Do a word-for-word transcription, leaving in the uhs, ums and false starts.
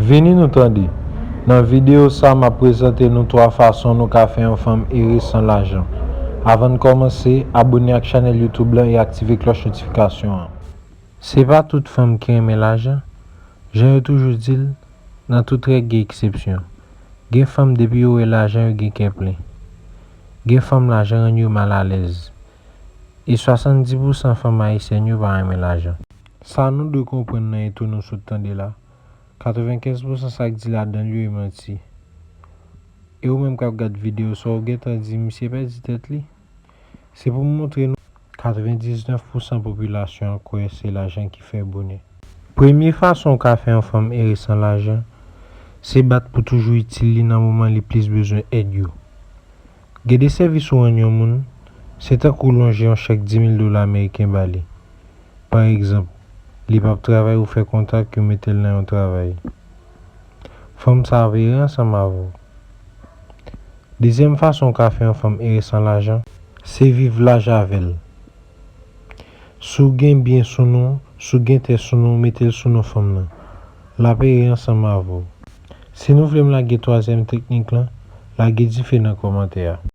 Vini nou tande. Nan videyo sa, m ap prezante nou twa fason nou ka fè yon fanm ere san lajan. Avan n kòmanse, abòne ak chanèl YouTube lan e aktive klòch notifikasyon an. Se pa tout fanm ki renmen lajan. Jan yo toujou di l, nan tout règ gen eksepsyon. Gen fanm depi yo wè lajan yo gen kè plen. Gen fanm lajan rann yo malalèz. E swasanndis pousan fanm ayisyèn yo pa renmen lajan. Sa nou dwe konprann nan entwo nou sot tande la, katrevenkenz pousan sa k di ladan l yo e manti. E ou menm k ap gad videyo sa, ou gentan di misye pèdi tèt li? Se pou m montre nou. Katrevendiznèf pousan popilasyon an kwè se lajan ki fè bonè. Premye fason w ka fè yon fanm ere san lajan, se bat pou toujou itil li nan moman li plis bezwen èd yo. Gen de sèvis ou rann yon moun, se tankou w lonje yon chèk dis mil dola ameriken ba li. Pa egzanp, li p ap travay, ou fè kontak, yo mete l nan yon travay. Fanm sa ap ere ansanm avè w. Dezyèm fason w ka fè yon fanm ere san lajan, se viv laj avè l. Si w gen byen sou non, si w gen tè sou non, mete l sou non fanm nan. L ap ere ansanm avè w. Si nou vle m lage twazyèm teknik lan, lage dife nan kòmantè a.